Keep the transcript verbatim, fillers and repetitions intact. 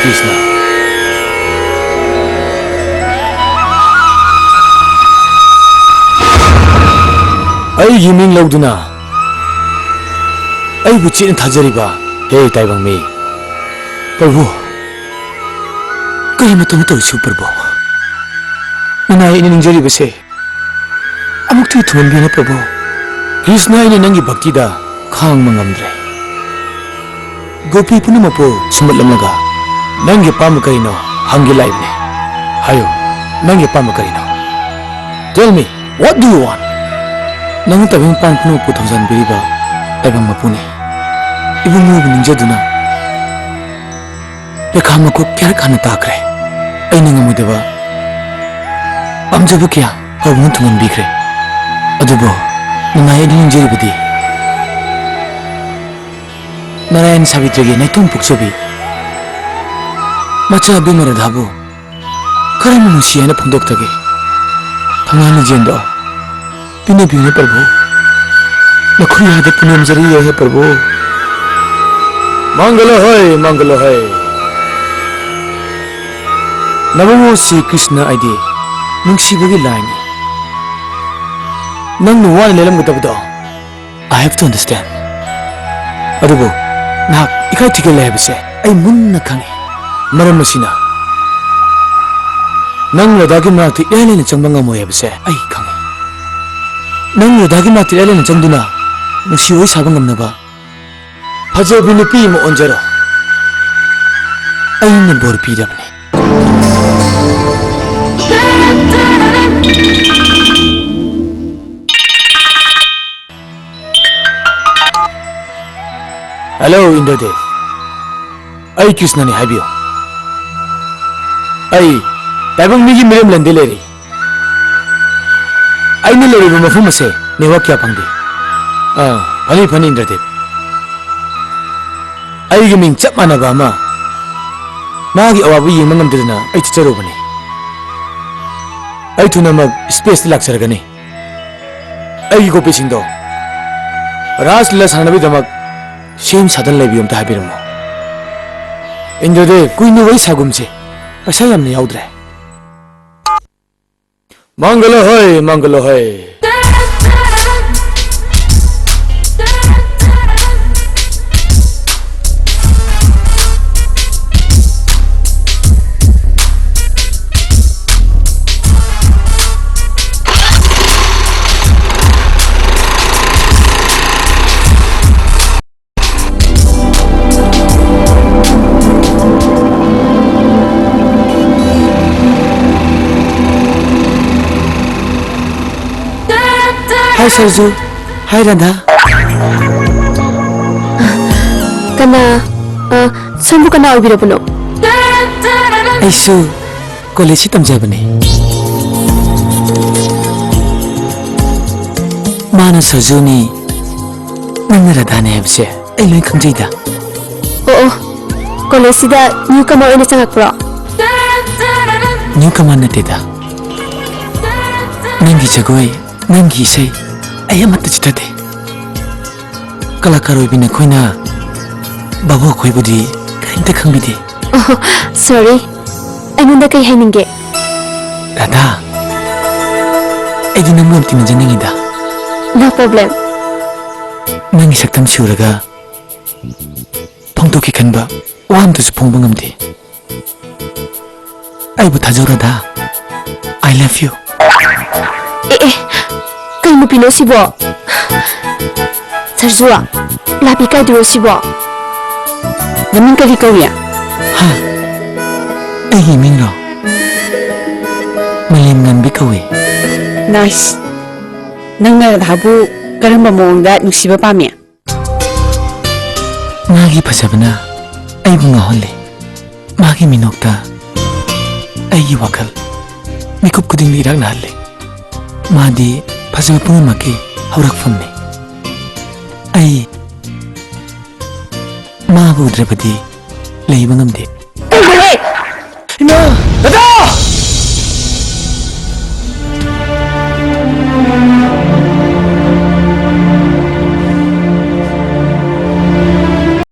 ꯀ꯭ꯔꯤꯁꯅ, ꯑꯩꯒꯤ ꯃꯤꯡ ꯂꯧꯗꯨꯅ ꯑꯩꯕꯨ ꯆꯦꯠꯅ ꯊꯥꯖꯔꯤꯕ ꯍꯦ ꯇꯥꯏꯕꯪ ꯃꯤ, ꯄ꯭ꯔꯚꯨ, ꯀꯔꯤ ꯃꯇꯧꯅꯣ ꯇꯧꯔꯤꯁꯤꯕꯨ ꯄ꯭ꯔꯚꯨ? ꯅꯅꯥꯏ ꯑꯩꯅ ꯅꯤꯡꯖꯔꯤꯕꯁꯦ ꯑꯃꯨꯛꯇꯤ ꯊꯨꯡꯍꯟꯕꯤꯌꯨꯅꯦ ꯄ꯭ꯔꯚꯨ꯫ ꯀ꯭ꯔꯤꯁꯅ, ꯑꯩꯅ ꯅꯪꯒꯤ ꯚꯛꯇꯤꯗ ꯈꯥꯡꯕ ꯉꯝꯗ꯭ꯔꯦ꯫ ꯒꯣꯄꯤ ꯄꯨꯝꯅꯃꯛꯄꯨ ꯁꯨꯝꯍꯠꯂꯝꯂꯒ ꯅꯪꯒꯤ ꯑꯄꯥꯝꯕ ꯀꯔꯤꯅꯣ ꯍꯪꯒꯦ ꯂꯥꯛꯏꯕꯅꯦ꯫ ꯍꯥꯏꯌꯨ, ꯅꯪꯒꯤ ꯑꯄꯥꯝꯕ ꯀꯔꯤꯅꯣ? Tell me, what do you want? ꯅꯪꯅ ꯇꯥꯏꯕꯪ ꯃꯄꯥꯟ ꯄꯨꯝꯅꯃꯛꯄꯨ ꯊꯧꯖꯥꯟꯕꯤꯔꯤꯕ ꯇꯥꯏꯕꯪ ꯃꯄꯨꯅꯤ꯫ ꯏꯕꯨꯡꯉꯣꯕꯨ ꯅꯤꯡꯖꯗꯨꯅ ꯄꯩꯈꯥ ꯃꯀꯣꯛ ꯀꯌꯥꯔꯛ ꯍꯥꯟꯅ ꯇꯥꯈ꯭ꯔꯦ꯫ ꯑꯩꯅ ꯉꯝꯃꯣꯏꯗꯕ ꯄꯥꯝꯖꯕ ꯀꯌꯥ ꯄ꯭ꯔꯚꯨꯅ ꯊꯨꯡꯍꯟꯕꯤꯈ꯭ꯔꯦ꯫ ꯑꯗꯨꯕꯨ ꯅꯅꯥꯏ ꯑꯩꯅ ꯅꯤꯡꯖꯔꯤꯕꯗꯤ ꯅꯥꯔꯥꯌꯟ ꯁꯥꯕꯤꯇ꯭ꯔꯤꯒꯤ ꯅꯥꯏꯇꯣꯝ ꯄꯣꯛꯆꯕꯤ ꯃꯆꯥ ꯑꯕꯦꯝꯃ ꯔꯥꯙꯥꯕꯨ ꯀꯔꯝꯅ ꯅꯨꯡꯁꯤ ꯍꯥꯏꯅ ꯐꯣꯡꯗꯣꯛꯇꯒꯦ? ꯊꯧꯅꯥ ꯂꯤꯡꯖꯦꯜꯗꯣ ꯄꯤꯅꯕꯤꯌꯨꯅꯦ ꯄ꯭ꯔꯚꯨ꯫ ꯅꯈꯨꯔꯥꯗ ꯄꯨꯅꯦꯝꯖꯔꯤꯌꯦ ꯍꯦ ꯄ꯭ꯔꯚꯨ꯫ ꯃꯪꯒꯂ ꯍꯣꯏ, ꯃꯪꯒꯂ ꯍꯣꯏ꯫ ꯅꯃꯣ ꯁ꯭ꯔꯤ ꯀ꯭ꯔꯤꯁꯅ ꯑꯩꯗꯤ ꯅꯨꯡꯁꯤꯕꯒꯤ ꯂꯥꯏꯅꯤ꯫ ꯅꯪꯅ ꯋꯥꯅ ꯂꯦꯜꯂꯝꯒꯗꯕꯗꯣ I have to understand꯫ ꯑꯗꯨꯕꯨ ꯅꯍꯥꯛ ꯏꯀꯥꯏ ꯊꯤꯒꯜꯂꯦ ꯍꯥꯏꯕꯁꯦ ꯑꯩ ꯃꯨꯟꯅ ꯈꯪꯉꯤ꯫ ꯃꯔꯝ ꯑꯁꯤꯅ ꯅꯪ ꯔꯥꯙꯥꯒꯤ ꯃꯅꯥꯛꯇ ꯏꯔꯥꯏ ꯂꯥꯏꯅ ꯆꯪꯕ ꯉꯝꯃꯣꯏ ꯍꯥꯏꯕꯁꯦ ꯑꯩ ꯈꯪꯉꯤ꯫ ꯅꯪ ꯔꯥꯙꯥꯒꯤ ꯃꯅꯥꯛꯇ ꯏꯔꯥꯏ ꯂꯥꯏꯅ ꯆꯪꯗꯨꯅ ꯅꯨꯡꯁꯤ ꯋꯥꯔꯤ ꯁꯥꯕ ꯉꯝꯅꯕ ꯐꯖꯕꯤ ꯅꯨꯄꯤ ꯑꯃ ꯑꯣꯟꯖꯔꯣ꯫ ꯑꯩꯅ ꯕꯣꯔ ꯄꯤꯔꯕꯅꯤ꯫ ꯍꯜꯂꯣ, ꯏꯟꯗ꯭ꯔꯗꯦꯕ꯫ ꯑꯩ ꯀ꯭ꯔꯤꯁꯅꯅꯤ, ꯍꯥꯏꯕꯤꯌꯨ꯫ ꯑꯩ ꯇꯥꯏꯕꯪ ꯃꯤꯒꯤ ꯃꯤꯔꯦꯝꯂꯦꯟꯗ ꯂꯩꯔꯤ꯫ ꯑꯩꯅ ꯂꯩꯔꯤꯕ ꯃꯐꯝ ꯑꯁꯦ ꯅꯦꯠꯋꯥꯛ ꯀꯌꯥ ꯐꯪꯗꯦ꯫ ꯑꯥ, ꯐꯅꯤ, ꯐꯅꯤ, ꯏꯟꯗ꯭ꯔꯗꯦꯕ꯫ ꯑꯩꯒꯤ ꯃꯤꯡ ꯆꯞ ꯃꯥꯟꯅꯕ ꯑꯃ ꯃꯥꯒꯤ ꯑꯋꯥꯕ ꯌꯦꯡꯕ ꯉꯝꯗꯗꯅ ꯑꯩ ꯆꯠꯆꯔꯨꯕꯅꯤ꯫ ꯑꯩ ꯊꯨꯅꯃꯛ ꯁ꯭ꯄꯦꯁꯇ ꯂꯥꯛꯆꯔꯒꯅꯤ꯫ ꯑꯩꯒꯤ ꯒꯣꯄꯤꯁꯤꯡꯗꯣ ꯔꯥꯁ ꯂꯤꯂꯥ ꯁꯥꯟꯅꯕꯒꯤꯗꯃꯛ ꯁꯦꯝ ꯁꯥꯗꯨꯅ ꯂꯩꯕꯤꯌꯨ ꯑꯝꯇ ꯍꯥꯏꯕꯤꯔꯝꯃꯣ꯫ ꯏꯟꯗ꯭ꯔꯗꯦꯕ, ꯀꯨꯏꯅ ꯋꯥꯔꯤ ꯁꯥꯒꯨꯝꯁꯦ꯫ ꯄꯩꯁꯥ ꯌꯥꯝꯅ ꯌꯥꯎꯗ꯭ꯔꯦ꯫ ꯃꯪꯒꯂ ꯍꯣꯏ, ꯃꯪꯒꯂ ꯍꯣꯏ꯫ Hi, ꯁꯔꯖꯨ꯫ Hi, ꯔꯥꯙꯥ꯫ ꯀꯅꯥ, ꯑ, ꯁꯣꯝꯕꯨ ꯀꯅꯥ ꯑꯣꯏꯕꯤꯔꯕꯅꯣ? ꯑꯩꯁꯨ ꯀꯣꯂꯦꯖꯁꯤ ꯇꯝꯖꯕꯅꯤ꯫ ꯃꯥꯅ ꯁꯔꯖꯨꯅꯤ, ꯅꯪꯅ ꯔꯥꯙꯥꯅꯤ ꯍꯥꯏꯕꯁꯦ ꯑꯩ ꯂꯣꯏ ꯈꯪꯖꯩꯗ꯫ ꯑꯣ, ꯑꯣ, ꯀꯣꯂꯦꯖꯁꯤꯗ new comer ꯑꯣꯏꯅ ꯆꯪꯉꯛꯄ꯭ꯔꯣ? New comer ꯅꯠꯇꯦꯗ꯫ ꯅꯪꯒꯤ ꯖꯒꯣꯏ, ꯅꯪꯒꯤ ꯏꯁꯩ, ꯑꯩ ꯑꯃꯠꯇ ꯆꯤꯠꯊꯗꯦ꯫ ꯀꯂꯥꯀꯥꯔ ꯑꯣꯏꯕꯤ ꯅꯈꯣꯏꯅ ꯕꯥꯕꯨ ꯑꯩꯈꯣꯏꯕꯨꯗꯤ ꯀꯔꯤꯝꯇ ꯈꯪꯕꯤꯗꯦ꯫ ꯑꯣ, sorry꯫ ꯑꯩꯉꯣꯟꯗ ꯀꯩ ꯍꯥꯏꯅꯤꯡꯒꯦ? ꯔꯥꯙꯥ, ꯑꯩꯗꯤ ꯅꯪꯕꯨ ꯌꯥꯝ ꯇꯤꯟꯅꯖꯅꯤꯡꯉꯤꯗ꯫ No problem꯫ ꯅꯪꯒꯤ ꯁꯛꯇꯝꯁꯤ ꯎꯔꯒ ꯐꯣꯡꯗꯣꯛꯀꯦ ꯈꯟꯕ ꯋꯥ ꯑꯝꯇꯁꯨ ꯐꯣꯡꯕ ꯉꯝꯗꯦ꯫ ꯑꯩꯕꯨ ꯊꯥꯖꯧ ꯔꯥꯙꯥ꯫ I love you꯫ ꯑꯦ, ꯑꯦ, ꯀꯩ ꯅꯨꯄꯤꯅꯣ ꯁꯤꯕꯣ? ꯁꯔꯖꯨ, ꯂꯥꯕꯤ ꯀꯥꯏꯗꯨꯔꯣ ꯁꯤꯕꯣ? ꯅꯃꯤꯡ ꯀꯔꯤ ꯀꯧꯏ? ꯍꯥ? ꯑꯩꯒꯤ ꯃꯤꯡꯔꯣ? ꯃꯥꯂꯦꯝꯉꯥꯟꯕꯤ ꯀꯧꯏ꯫ Nice꯫ ꯅꯪꯅ ꯔꯥꯙꯥꯕꯨ ꯀꯔꯝꯕ ꯃꯑꯣꯡꯗ ꯅꯨꯡꯁꯤꯕ ꯄꯥꯝꯃꯤ? ꯃꯥꯒꯤ ꯐꯖꯕꯅ ꯑꯩꯕꯨ ꯉꯥꯎꯍꯜꯂꯤ꯫ ꯃꯥꯒꯤ ꯃꯤꯅꯣꯛꯇ ꯑꯩꯒꯤ ꯋꯥꯈꯜ ꯃꯤꯀꯨꯞ ꯈꯨꯗꯤꯡꯗ ꯏꯔꯥꯛꯅꯍꯜꯂꯤ꯫ ꯃꯥꯗꯤ ꯐꯖꯕ ꯄꯨꯝꯅꯃꯛꯀꯤ ꯍꯧꯔꯛꯐꯝꯅꯤ꯫ ꯑꯩ ꯃꯥꯕꯨ ꯎꯗ꯭ꯔꯕꯗꯤ ꯂꯩꯕ ꯉꯝꯗꯦ꯫